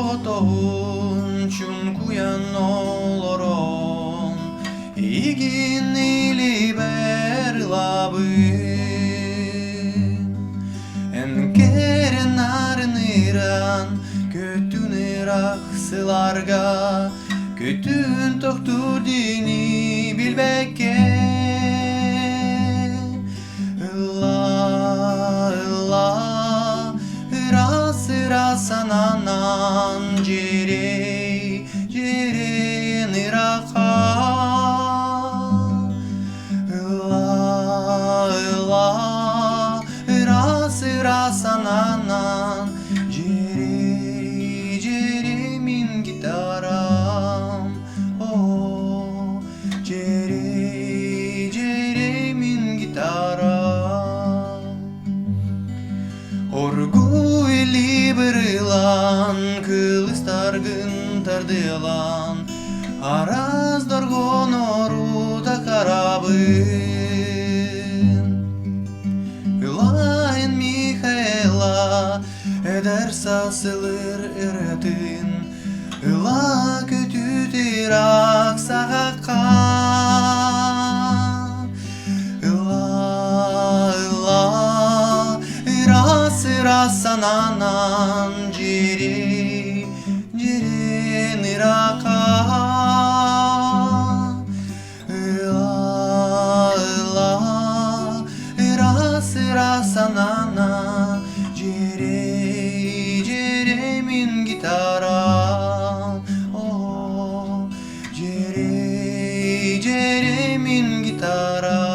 Соҕотоҕун чуҥкуйан олорон, Игин илиибэр ылабын. Эн кэрэн арыныран, Көтүн ыраах сыларга, Көтүн тохтуур диэни билбэккэ. Ылла, ылла, ыраас ыраас санаанан дьиэрэй, дьиэрэн ыраха. Ылла, ылла, ыраас ыраас санаанан дьиэрэй, дьиэрэй мин гитарам, оо, Дьиэрэй, дьиэрэй мин гитарам. Оргууй либырылан, кылыстаргын тардыалаан, араас доргонору такарабын. Ылайын Михаила, эдэр саас ылыр ырыатын, Ыла көтүт ыраах саҕахха Ыла, ыла, ыраас ыраас санаанан дьири, дьирин ыраахха Ыла, ыла, ыраас ыраас санаанан Дьиэрэй, дьиэрэй мин гитарам, оо, дьиэрэй, дьиэрэй мин гитарам.